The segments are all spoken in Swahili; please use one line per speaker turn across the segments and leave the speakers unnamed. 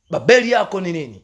Babeli yako ni nini?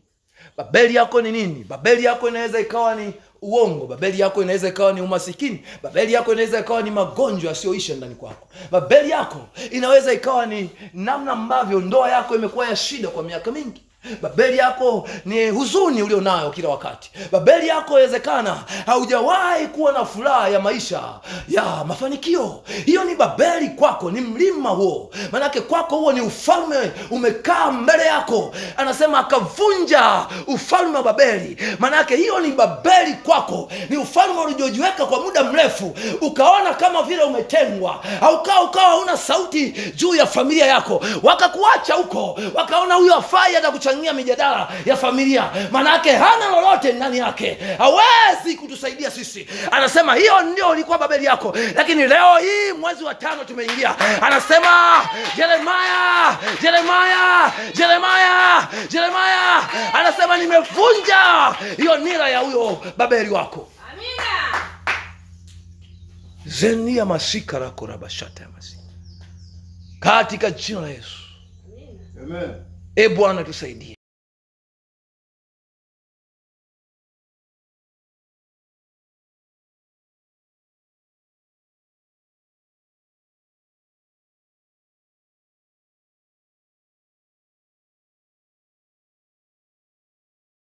Babeli yako ni nini? Babeli yako inaweza ikawa ni uongo. Babeli yako inaweza ikawa ni umasikini. Babeli yako inaweza ikawa ni magonjwa yasiyoisha ndani kwako. Babeli yako inaweza ikawa ni namna ambavyo ndoa yako imekuwa ya shida kwa miaka mingi. Babeli yako ni huzuni ulionayo kila wakati. Babeli yako inawezekana haujawahi kuwa na furaha ya maisha ya mafanikio. Hiyo ni Babeli kwako, ni mlima huo, maanake kwako huo ni ufalme umekaa mbele yako. Anasema akavunja ufalme wa Babeli, maanake hiyo ni Babeli kwako, ni ufalme uliojiweka kwa muda mrefu, ukaona kama vile umetengwa, au ukawa huna sauti juu ya familia yako, wakakuacha huko, wakaona huyo afai hata kuchangia mijadala ya familia, maanake hana lolote ndani yake, hawezi kutusaidia sisi. Anasema hiyo ndio ilikuwa Babeli yako, lakini leo hii mwezi wa 5 tumeingia, anasema Jeremaya, Jeremaya, Jeremaya, Jeremaya anasema nimevunja hiyo nira ya huyo Babeli wako.
Amina.
Zenia masika rako rabashata ya masika, katika jina la Yesu.
Amen.
E Bwana tusaidie.